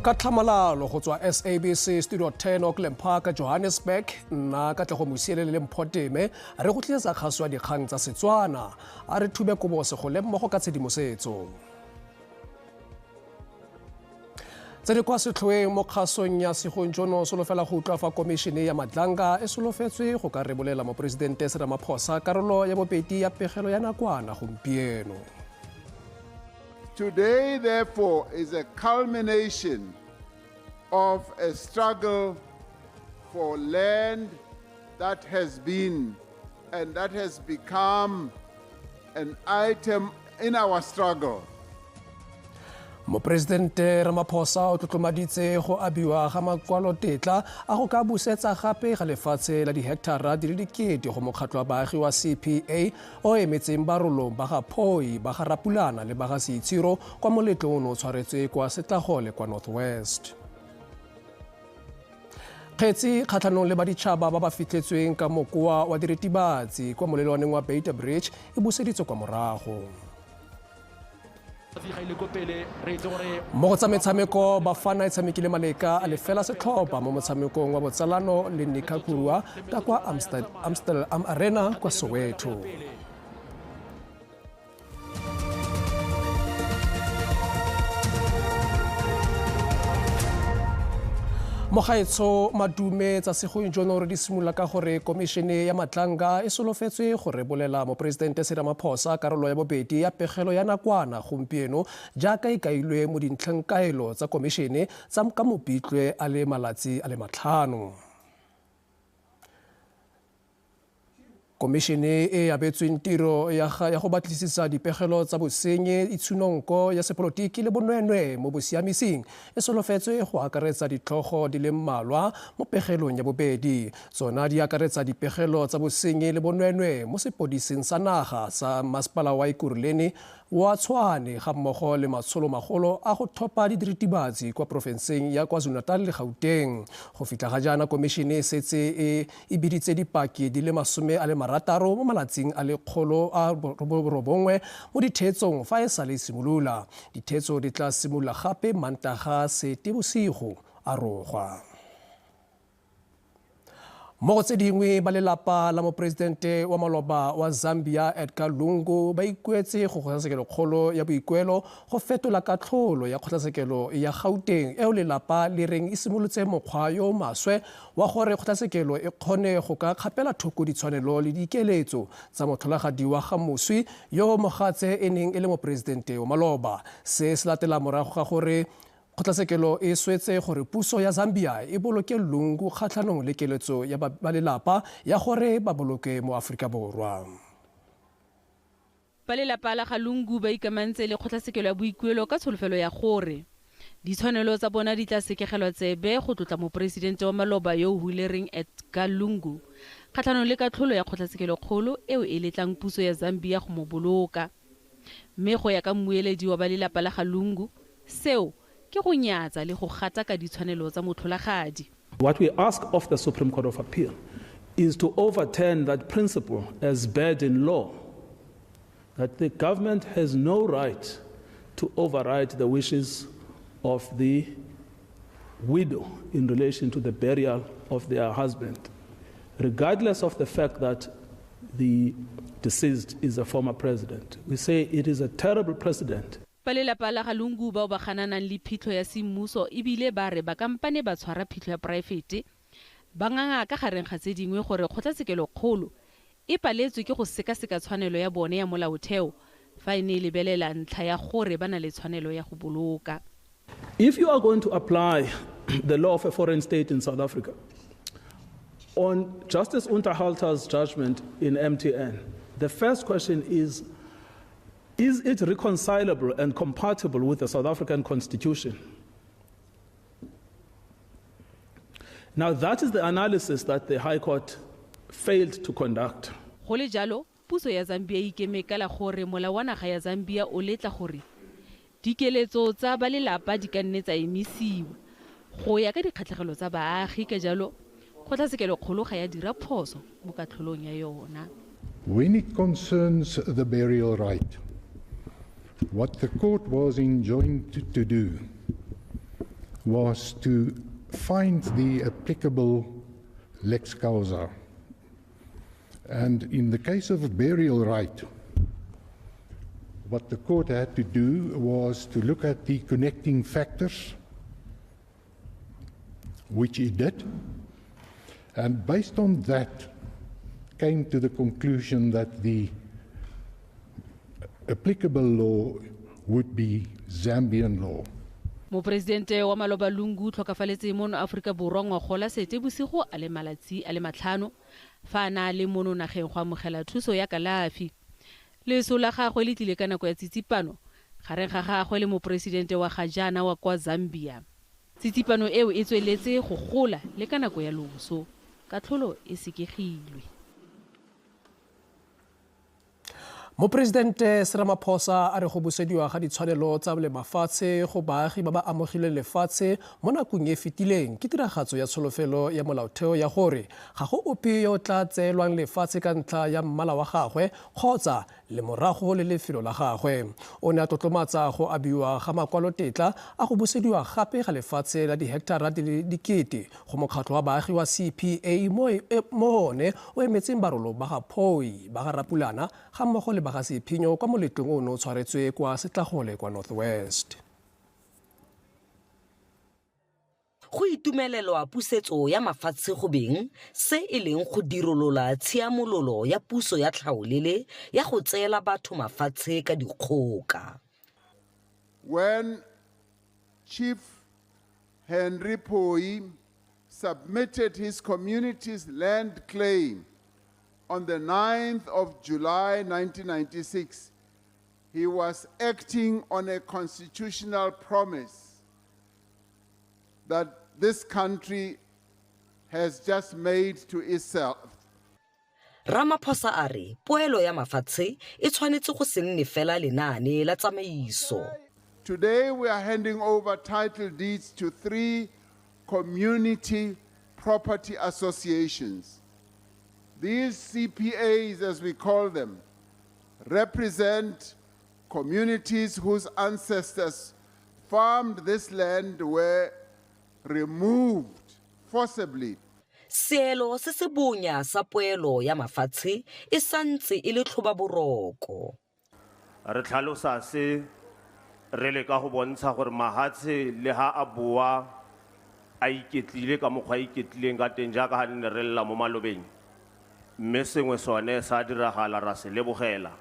Ka tlhamalalo go tswa SABC Studio 10 Auckland Park, Johannesburg, nna Katlego Mosielele le Mphoteme re go tlisetsa kgaso ya dikgang tsa Setswana. A re thube kobo segole mmogo ka tshedimosetso. Tse di kwa setlhoeng mo kgasong ya segong jono solofela go utlwa fa komišene ya Madlanga e solofetswe go ka rebolela moporesidente Cyril Ramaphosa karolo ya bobedi ya pegelo ya nakwana gompieno. Today, therefore, is a culmination of a struggle for land that has been and that has become an item in our struggle. Moporesidente Ramaphosa o tlotlomaditse go abiwa ga makwalotetla a go ka busetsa gape ga lefatshe la dihekthara di le dikete go mokgatlho wa baagi wa CPA o emetseng barolong ba ga Phoi, ba ga Rapulana le ba ga Seitshiro kwa moletlong o ne o tshwaretswe kwa Setlagole kwa North West. Kgetsi kgatlhanong le baditšhaba ba ba fitlhetsweng ka mokoa wa diritibatsi kwa molelwaneng wa Beta Bridge e buseditswe kwa morago. Mo go tsa metshameko, Bafana e tshamekile maleka a lefela setlhopha mo motshamekong wa botsalano le Nicaragua ka kwa Amstel Arena kwa Soweto. Mogaetsho madume tsa segong jono re di simolola ka gore komišene ya Madlanga e solofetswe go rebolela moporesidente Cyril Ramaphosa karolo ya bobedi ya pegelo ya nakwana gompieno jaaka e kailwe mo dintlhengkaelo tsa komišene tsa ka Mopitlwe a le malatsi a le 5. Komišene e abetsweng tiro ya go batlisisa dipegelo tsa bosenyi, itshunonko ya sepolotiki le bonweenwee mo bosiamising e solofetswe go akaretsa ditlhogo di le mmalwa mo pegelong ya bobedi. Tsona di akaretsa dipegelo tsa bosenyi le bonweenwee mo sepodising sa naga sa masepala wa Ekurhuleni wa Tshwane ga mmogo le matsholomagolo a go thopa didiritibatsi kwa porofenseng ya KwaZulu-Natal le Gauteng. Go fitlha ga jaana komišene e setse e biditse dipaki di le 60 mo malatsing a le 190 mo ditheetsong fa e sale e simolola. Ditheetso di tla simolola gape Mantaga Seetebosigo a rogwa. Mo go tse dingwe, ba lelapa la moporesidente wa maloba wa Zambia Edgar Lungu ba ikuetse go kgotlatshekelokgolo ya boikuelo go fetola katlholo ya kgotlatshekelo ya Gauteng eo lelapa le reng e simolotse mokgwa yo o maswe wa gore kgotlatshekelo e kgone go ka kgapela thoko ditshwanelo le dikeletso tsa motlholagadi wa ga moswi yo mogatse e neng e le moporesidente wa maloba. Se se latela morago ga gore kgotlatshekelo e swetse gore puso ya Zambia e boloke Lungu kgatlhanong le keletso ya ba lelapa ya gore ba boloke mo Aforika Borwa. Ba lelapa la ga Lungu ba ikamantse le kgotlatshekelo ya boikuelo ka tsholofelo ya gore ditshwanelo tsa bona di tla sekegelwa tsebe go tlotla moporesidente wa maloba yo o hulereng Edgar Lungu kgatlhanong le katlholo ya kgotlatshekelokgolo eo e letlang puso ya Zambia go mo boloka. Mme go ya ka mmueledi wa ba lelapa la ga Lungu, seo ke go nyatsa le go gataka ditshwanelo tsa motlholagadi. What we ask of the Supreme Court of Appeal is to overturn that principle as bad in law, that the government has no right to override the wishes of the widow in relation to the burial of their husband, regardless of the fact that the deceased is a former president. We say it is a terrible precedent. Ba lelapa la ga Lungu bao ba gananang le phitlho ya semmuso ebile ba re ba kampane ba tshwara phitlho ya poraefete ba nganga ka gareng ga tse dingwe gore kgotlatshekelokgolo e paletswe ke go sekaseka tshwanelo ya bone ya molaotheo fa e ne e lebelela ntlha ya gore ba na le tshwanelo ya go boloka. If you are going to apply the law of a foreign state in South Africa, on Justice Unterhalter's judgment in MTN, the first question is it reconcilable and compatible with the South African Constitution? Now that is the analysis that the High Court failed to conduct. Go le jalo, puso ya Zambia e ikeme ka la gore molao wa naga ya Zambia o letla gore dikeletso tsa ba lelapa di ka nne tsa emisiwa go ya ka dikgatlhegelo tsa baagi, ka jalo kgotlatshekelokgolo ga ya dira phoso mo katlholong ya yona. When it concerns the burial right, what the court was enjoined to do was to find the applicable lex causa. And in the case of burial right, what the court had to do was to look at the connecting factors, which it did, and based on that came to the conclusion that the applicable law would be Zambian law. Moporesidente wa maloba Lungu tlhokafaletse mono Aforika Borwa ngwagola Seetebosigo a le malatsi a le 5 fa a na le mono nageng go amogela thuso ya kalafi. Leso la gagwe le tlile ka nako ya tsitsipano gareng ga gagwe le moporesidente wa ga jaana wa kwa Zambia. Tsitsipano eo e tsweletse go gola le ka nako ya loso. Katlholo e sekegilwe. Moporesidente Cyril Ramaphosa a re go busediwa ga ditshwanelo tsa mafatshe go baagi ba ba amogileng lefatshe mo nakong e fetileng ke tiragatso ya tsholofelo ya molaotheo ya gore ga go ope yo tla tseelwang lefatshe ka ntlha ya mmala wa gagwe kgotsa lemorago le lefelo la gagwe. O ne a tlotlomatsa go abiwa ga makwalotetla a go busediwa gape ga lefatshe la dihektara di le 1000 go mokgatlho wa baagi wa CPA mo one o emetseng barolo ba ga Phoi ba ga Rapulana ga mmogo le ba ga Sephinyo kwa moletlong o ne o tshwaretswe kwa Setlagole kwa North West. Go itumelelwa pusetso ya mafatshe go beng se e leng go dirolola tshiamololo ya puso ya tlhaolele ya go tseela batho mafatshe ka dikgoka. When Chief Henry Phoi submitted his community's land claim on the 9th of July 1996, he was acting on a constitutional promise that this country has just made to itself. Ramaphosa a re poelo ya mafatshe e tshwanetse go se nne fela lenaane la tsamaiso. Today we are handing over title deeds to 3 community property associations. These CPAs, as we call them, represent communities whose ancestors farmed this land were removed forcibly. Seelo se se bonya sa poelo ya mafatshe e santse e le tlhobaboroko. Re tlhalosa se re leka go bontsha gore mahatshe le ha a boa a iketlile ka mokgwa a iketlileng ka teng jaaka ha ne re lla mo malobeng. Mme sengwe sone sa diragala ra se lebogela.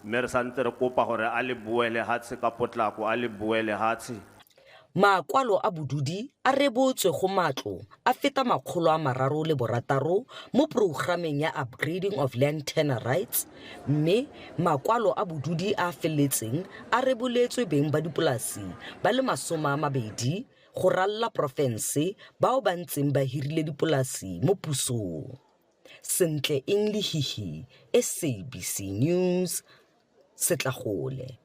Mme re santse re kopa gore a le boele hatshe ka potlako, a le boele hatshe. Makwalo a bodudi a rebotswe go matlo a feta 336 mo programeng ya Upgrading of Land Tenure Rights, mme makwalo a bodudi a felletseng a reboletswe beng ba dipolasi ba le 20 go ralla porofense bao ba ntseng ba hirile dipolasi mo pusong. Sentle Englehihi, SABC News, Setlagole.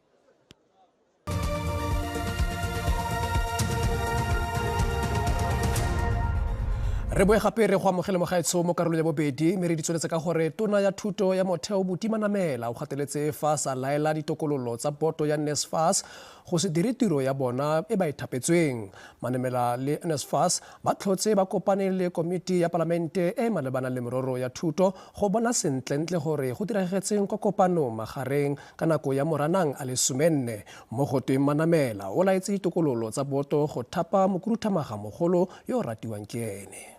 Re boe gape re go amogele mogaetsho mo karolong ya bobedi mme re di tsweletse ka gore tona ya thuto ya motheo Buti Manamela o gateletse fa sa laela ditokololo tsa boto ya NSFAS go se dire tiro ya bona e ba e thapetsweng. Manamela le NSFAS ba tlhotse ba kopane le komiti ya palamente e malebana le merero ya thuto go bona sentlentle gore go diragetseng kwa kopanong magareng ka nako ya Moranang a le 14 mo go tweng Manamela o laetse ditokololo tsa boto go thapa mokhuduthamaga mogolo yo o ratiwang ke ene.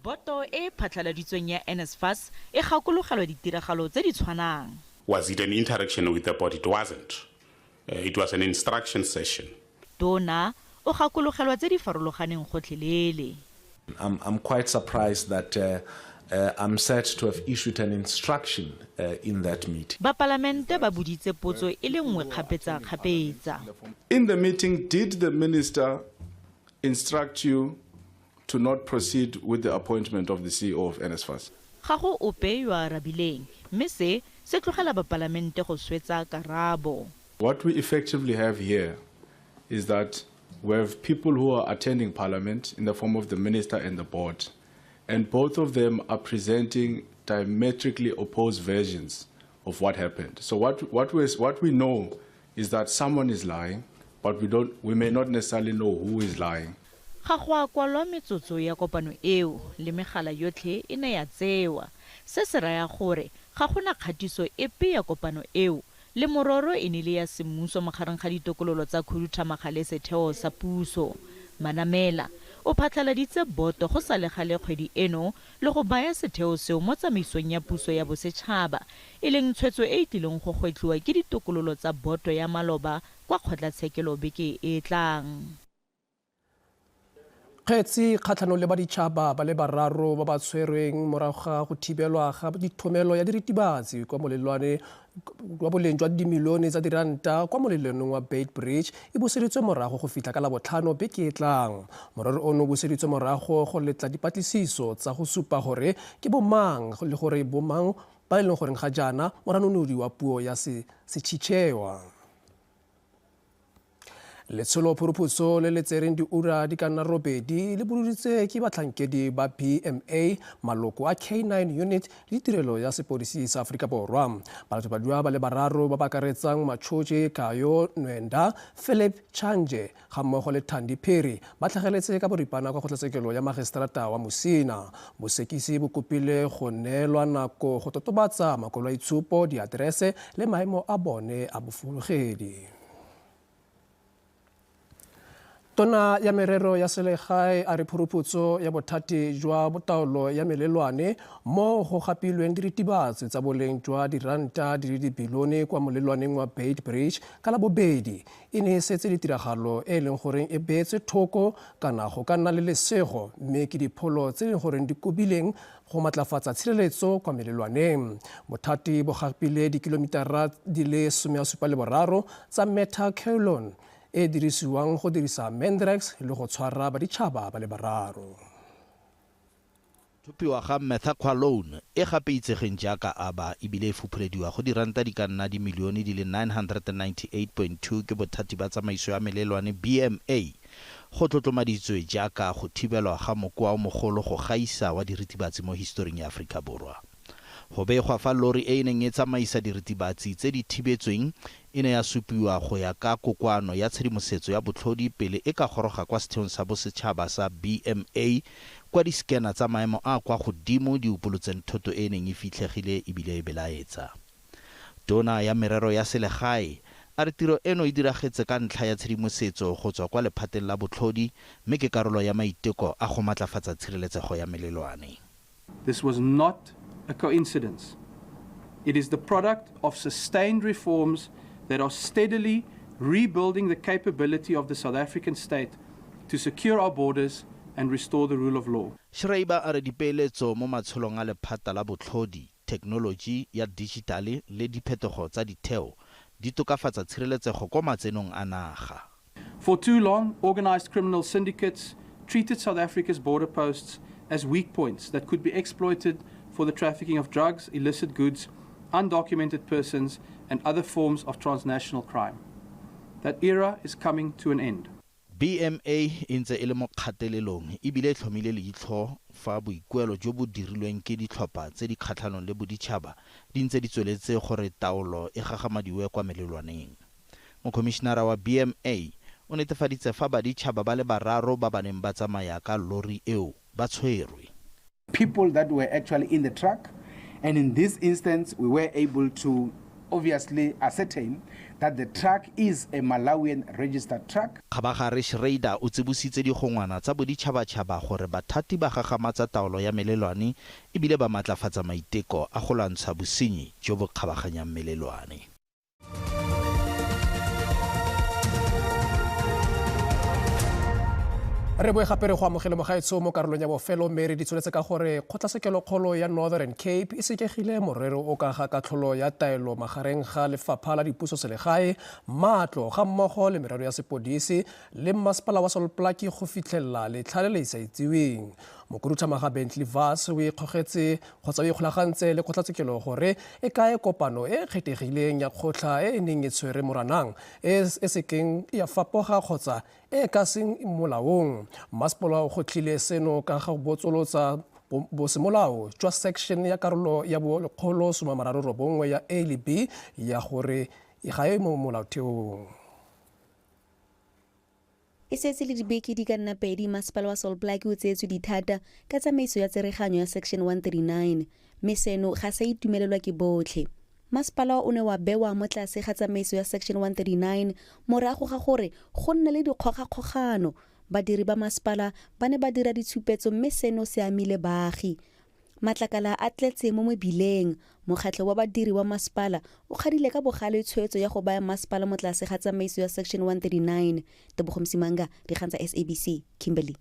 Boto e phatlaladitsweng ya NSFAS e gakologelwa ditiragalo tse di tshwanang. Was it an interaction with the board? It wasn't. It was an instruction session. Tona o gakologelwa tse di farologaneng gotlhelele. I'm quite surprised that I'm said to have issued an instruction in that meeting. Ba palamente ba boditse potso e le nngwe kgapetsa kgapetsa. In the meeting, did the minister instruct you to not proceed with the appointment of the CEO of NSFAS? Ga go ope yo a arabileng, mme se se tlogela bapalamente go swetsa karabo. What we effectively have here is that we have people who are attending parliament in the form of the minister and the board, and both of them are presenting diametrically opposed versions of what happened. So what we know is that someone is lying But we may not necessarily know who is lying. Ga go a kwalwa metsotso ya kopano eo le megala yotlhe e ne ya tsewa. Se se raya gore ga gona kgatiso epe ya kopano eo le mororo e ne le ya semmuso magareng ga ditokololo tsa khuduthamaga le setheo sa puso. Manamela o phatlhaladitse boto go sa le gale kgwedi eno le go baya setheo seo mo tsamaisong ya puso ya bosetšhaba, e leng tshwetso e e tlileng go gwetlhiwa ke ditokololo tsa boto ya maloba kwa kgotlatshekelo beke e tlang. Kgetsi kgatlhanong le baditšhaba ba le bararo ba ba tshwerweng morago ga go thibelwa ga dithomelo ya diritibatsi kwa molelwane wa boleng jwa dimilione tsa diranta kwa molelwaneng wa Beitbridge e buseditswe morago go fitlha ka Labotlhano beke e tlang. Morero ono o buseditswe morago go letla dipatlisiso tsa go supa gore ke bomang le gore bomang ba e leng goreng ga jaana moranodi wa puo ya Setšhitšhewa. Letsholo phuruphuso le le tsereng diura di ka nna 8 le boloditse ke batlhankedi ba BMA, maloko a K9 unit le tirelo ya sepodisi sa Aforika Borwa. Balatofadiwa ba le bararo ba ba akaretsang Machoje Kayo Nwenda, Philip Chanje ga mmogo le Thandi Phiri ba tlhageletse ka boripana kwa kgotlatshekelo ya magistrata wa Musina. Bosekisi bo kopile go neelwa nako go totobatsa makwalo a itshupo, diaterese le maemo a bone a bofologedi. Tona ya merero ya selegae a re phuruputso ya bothati jwa botaolo ya melelwane mo go gapilweng diritibatsi tsa boleng jwa diranta di le dibilione kwa molelwaneng wa Beitbridge ka Labobedi e ne e setse ditiragalo e leng goreng e beetswe thoko kana go ka nna le lesego, mme ke dipholo tse e leng goreng di kobileng go matlafatsa tshireletso kwa melelwaneng. Bothati bo gapile dikilomitara di le 73 tsa methaqualone e dirisiwang go dirisa Mandrax le go tshwara baditšhaba ba le bararo. Thopiwa ga methaqualone e gape itsegeng jaaka ABA ebile e fopholediwa go diranta di ka nna dimilione di le 998.2 ke bothati ba tsamaiso ya melelwane BMA go tlotlomaditswe jaaka go thibelwa ga mokoa o mogolo go gaisa wa diritibatsi mo historing ya Aforika Borwa. Go begwa fa lori e e neng e tsamaisa diritibatsi tse di thibetsweng e ne ya supiwa go ya ka kokoano ya tshedimosetso ya botlhodi pele e ka goroga kwa setheong sa bosetšhaba sa BMA kwa di-scanner tsa maemo a kwa godimo di upolotseng thoto e e neng e fitlhegile ebile e belaetsa. Tona ya merero ya selegae a re tiro eno e diragetse ka ntlha ya tshedimosetso go tswa kwa lephateng la botlhodi, mme ke karolo ya maiteko a go matlafatsa tshireletsego ya melelwane. This was not a coincidence. It is the product of sustained reforms that are steadily rebuilding the capability of the South African state to secure our borders and restore the rule of law. Schreiber a re dipeeletso mo matsholong a lephata la botlhodi, thekenoloji ya dijitale le diphetogo tsa ditheo di tokafatsa tshireletsego kwa matsenong a naga. For too long, organized criminal syndicates treated South Africa's border posts as weak points that could be exploited for the trafficking of drugs, illicit goods, undocumented persons, and other forms of transnational crime. That era is coming to an end. BMA e ntse e le mo kgatelelong ebile e tlhomile leitlho fa boikuelo jo bo dirilweng ke ditlhopha tse di kgatlhanong le boditšhaba di ntse di tsweletse gore taolo e gagamadiwe kwa melelwaneng. Mokhomišenara wa BMA o netefaditse fa baditšhaba ba le bararo ba ba neng ba tsamaya ka lori eo ba tshwerwe. People that were actually in the truck, and in this instance we were able to obviously ascertain that the truck is a Malawian registered truck. Kgabagare Schreiber o tsibositse digongwana tsa boditšhabatšhaba gore bathati ba gagamatsa taolo ya melelwane ebile ba matlafatsa maiteko a go lwantsha bosenyi jo bo kgabaganyang melelwane. Re boe gape re go amogele mogaetsho mo karolong ya bofelo, mme re di tsweletse ka gore kgotlatshekelokgolo ya Northern Cape e sekegile morero o ka ga katlholo ya taelo magareng ga lefapha la dipuso selegae, matlo ga mmogo le merero ya sepodisi le mmasepala wa Sol Plaatje go fitlhelela letlha le le sa itseweng. Mokhuduthamaga Bentley Vaz o ikgogetse kgotsa o ikgolagantse le kgotlatshekelo gore e kae kopano e e kgethegileng ya kgotla e e neng e tshwere Moranang e sekeng ya fapoga kgotsa e ka seng molaong. Mmasepala o gotlhile seno ka ga botsolotsa bosemolao jwa section ya karolo ya bo 139 ya A le B ya gore ga e mo molaotheong. E setse le dibeke di ka nna pedi masepala wa Sol Plaatje o tseetswe dithata ka tsamaiso ya tsereganyo ya Section 139, mme seno ga se a itumelelwa ke botlhe. Masepala o ne wa bewa mo tlase ga tsamaiso ya Section 139 morago ga gore go nne le dikgogakgogano. Badiri ba masepala ba ne ba dira ditshupetso mme seno se amile baagi. Matlakala a tletse mo mebileng. Mokgatlho wa badiri wa masepala o kgadile ka bogale tshwetso ya go baya masepala mo tlase ga tsamaiso ya Section 139. Tebogo Msimanga, dikgang tsa SABC, Kimberley.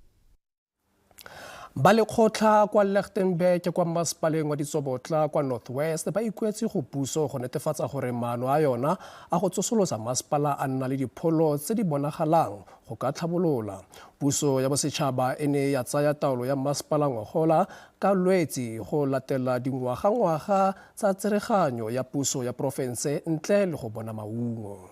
Ba lekgotla kwa Lichtenburg kwa masepaleng wa Ditsobotla kwa North West ba ikuetse go puso go netefatsa gore maano a yona a go tsosolosa masepala a nna le dipholo tse di bonagalang go ka tlhabolola. Puso ya bosetšhaba e ne ya tsaya taolo ya masepala ngogola ka Lwetse go latela dingwagangwaga tsa tsereganyo ya puso ya porofense ntle le go bona maungo.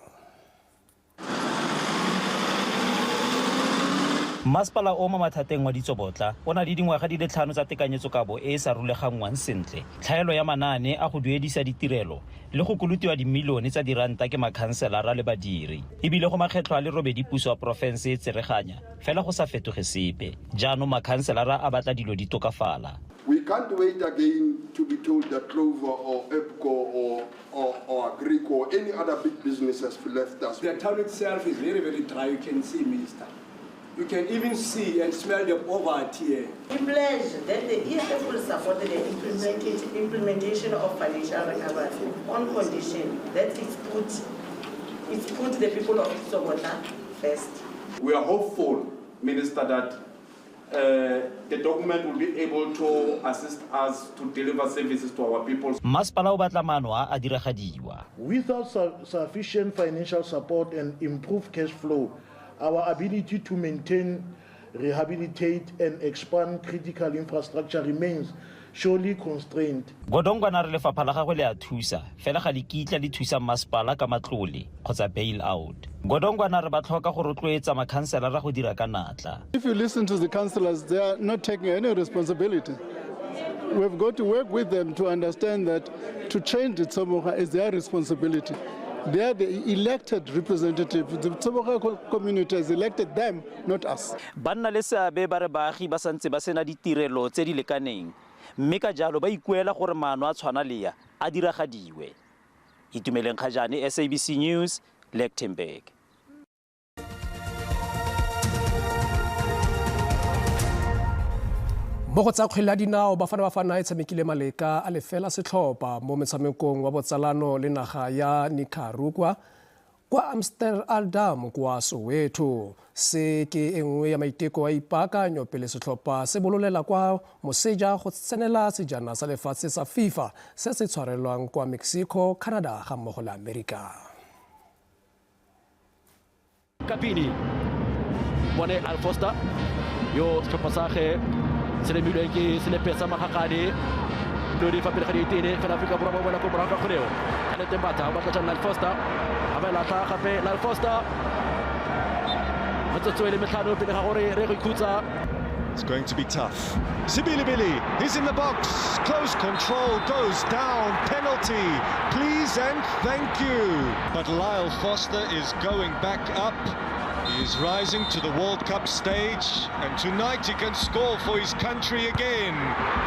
Masepala o mo mathateng wa Ditsobotla o na le dingwaga di le 5 tsa tekanyetsokabo e e sa rulaganngwang sentle, tlhaelo ya manaane a go duedisa ditirelo le go kolotiwa dimilione tsa diranta ke makhanselara le badiri. Ebile go makgetlho a le 8 puso ya porofense e tsereganya fela go sa fetoge sepe. Jaanong makhanselara a batla dilo di tokafala. We can't wait again to be told that Clover or EPCO or Agrico or any other big business has left us. The town itself is very, very dry, you can see, Minister. You can even see and smell the poverty here. We pledge that the EFF will support the implementation of financial recovery on condition that it's put the people of Ditsobotla first. We are hopeful, Minister, that the document will be able to assist us to deliver services to our people. Masepala o batla maano a a diragadiwa. Without sufficient financial support and improved cash flow, our ability to maintain, rehabilitate and expand critical infrastructure remains surely constrained. Godongwana re lefapha la gagwe le a thusa, fela ga le kitla le thusa masepala ka matlole kgotsa bail out. Godongwana re ba tlhoka go rotloetsa makhanselara go dira ka natla. If you listen to the councillors, they are not taking any responsibility. We've got to work with them to understand that to change the Ditsobotla is their responsibility. They are the elected representatives. The Ditsobotla community has elected them, not us. Banna le seabe ba re baagi ba santse ba sena ditirelo tse di lekaneng, mme ka jalo ba ikuela gore maano a tshwana le ya a diragadiwe. Itumeleng Kgajane, SABC News, Lichtenburg. Mo go tsa kgwele ya dinao, Bafana Bafana e tshamekile maleka a lefela setlhopha mo metshamekong wa botsalano le naga ya Nicaragua kwa Amsterdam kwa Soweto. Se ke e nngwe ya maiteko a ipaakanyo pele setlhopha se bololela kwa moseja go tsenela sejana sa lefatshe sa FIFA se se tshwarelwang kwa Mexico, Canada ga mmogo le Amerika. Kapini bone Alfosta yo setlhopha sa ge se lemilweng ke selepe sa Magagane lodi fa pele ga dietene fela Afrika Borwa ba boela ko morago ka kgoleo a le teng batha ba tlatsa Lyle Foster a ba latlha gape Lyle Foster metsotso e le 5 pele ga gore re go ikhutsa. It's going to be tough. Sibilibili, he's in the box. Close control goes down. Penalty. Please and thank you. But Lyle Foster is going back up. He is rising to the World Cup stage, and tonight he can score for his country again.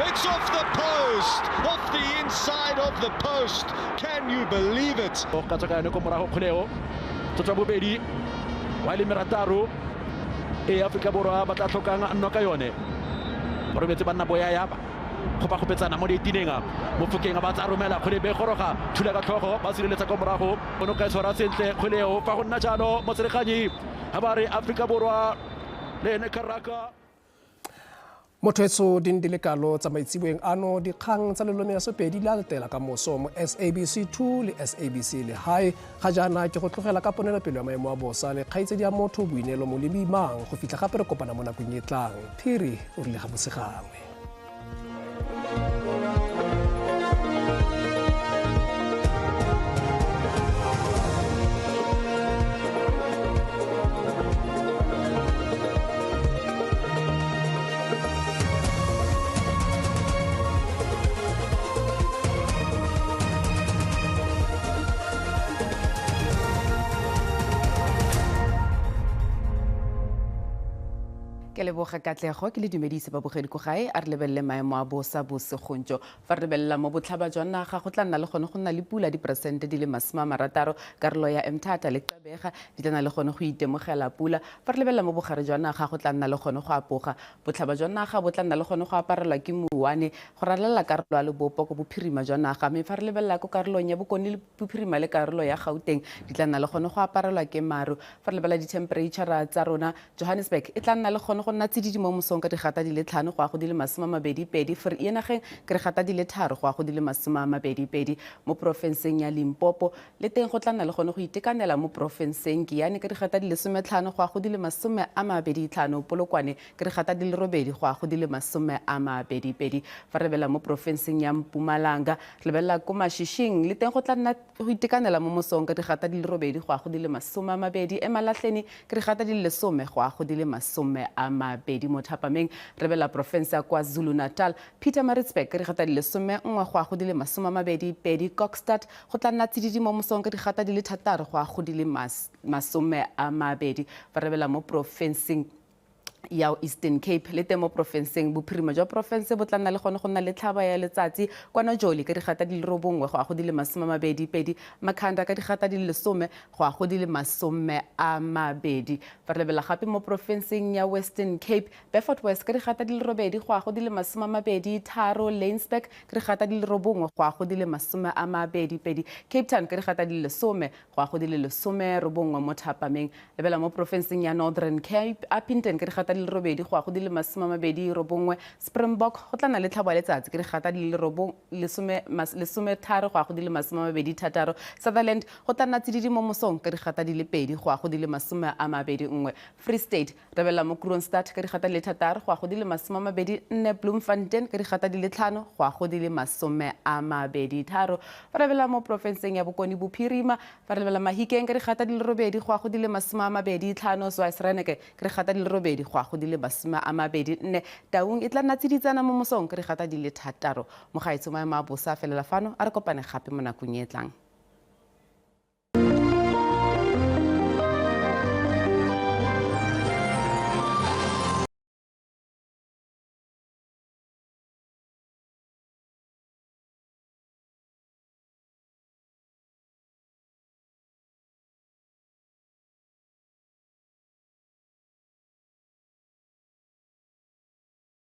It's off the post, off the inside of the post. Can you believe it? E Afrika Borwa ba tla tlhokang nno ka yone. Ba rometse banna boyaya ba kgopakgopetsana mo dietineng Mofokeng ba tsa romela kgwele be goroga thula ka tlhogo ba sireletsa kwa morago o ne o ka e tshwara sentle kgwele eo fa go nna jalo motsereganyi ga ba re Afrika Borwa le ene Karaka. Motho etso di le kalo tsa maitseboeng ano dikgang tsa lelome ya Sepedi la latela ka moso mo SABC 2 le SABC Lehae. Ga jaana ke go tlogela ka ponelopele ya maemo a bosa le kgaitsedi ya motho Boineelo Molemi-Mang go fitlha gape re kopana mo nakong e tlang. Phiri o rile ga bosegangwe. leboga Katlego, ke le dumedise babogedi ko gae, a re lebelele maemo a bosa bosigong jo. Fa re lebelela mo botlhaba jwa naga, go tla nna le gone go nna le pula diperesente di le 60, karolo ya Mthatha le Gqeberha di tla nna le gone go itemogela pula. Fa re lebelela mo bogare jwa naga, go tla nna le gone go apoga. Botlhaba jwa naga bo tla nna le gone go aparelwa ke mouwane go ralala karolo ya lebopo ko bophirima jwa naga, mme fa re lebelela ko karolong ya bokone le bophirima le karolo ya Gauteng di tla nna le gone go aparelwa ke maru. Fa re lebelela di-temperature tsa rona, Johannesburg e tla nna le gone go nna tsididi mo mosong ka digata di le 5 go ya go di le 22, Vereeniging ke re gata di le 3 go ya go di le 22. Mo porofenseng ya Limpopo le teng go tla nna le gone go itekanela mo porofenseng Giyani ka digata di le 15 go ya go di le 25, Polokwane ke re gata di le 8 go ya go di le 22. Fa re lebelela mo porofenseng ya Mpumalanga, re lebelela ko Mashishing le teng go tla nna go itekanela mo mosong ka digata di le 8 go ya go di le 20, Emalahleni ke re gata di le 10 go ya go di le 20. Mo thapameng re lebelela porofense ya KwaZulu-Natal, Pietermaritzburg ke re gata di le 11 go ya go di le 22, Kokstad go tla nna tsididi mo mosong ka digata di le 6 go ya go di le 20. Fa re lebelela mo porofenseng ya Eastern Cape le teng mo porofenseng, bophirima jwa porofense bo tla nna le gone go nna le tlhaba ya letsatsi kwa Nojoli ka digata di le 9 go ya go di le 22, Makhanda ka digata di le 10 go ya go di le 20. Fa re lebelela gape mo porofenseng ya Western Cape, Beaufort West ka digata di le 8 go ya go di le 23, Laingsburg ka digata di le 9 go ya go di le 22, Cape Town ka digata di le 10 go ya go di le 19 mo thapameng. Lebela mo porofenseng ya Northern Cape, Upington ka digata di le 8 go ya go di le 29, Springbok go tla nna le tlhabo ya letsatsi ka digata di le 13 go ya go di le 26, Sutherland go tla nna tsididi mo mosong ka digata di le 2 go ya go di le 21, Free State rebela mo Kroonstad ka digata di le 6 go ya go di le 24, Bloemfontein ka digata di le 5 go ya go di le 23. Fa re lebelela mo porofenseng ya Bokone Bophirima, fa re lebelela Mahikeng ka digata di le 8 go ya go di le 25, Zwaisreneke ka digata di le 8 go ya go di le 24, Taung e tla nna tsiditsana mo mosong ka digata di le 6. Mogaetsho maemo a bosa a felela fano, a re kopane gape mo nakong e tlang.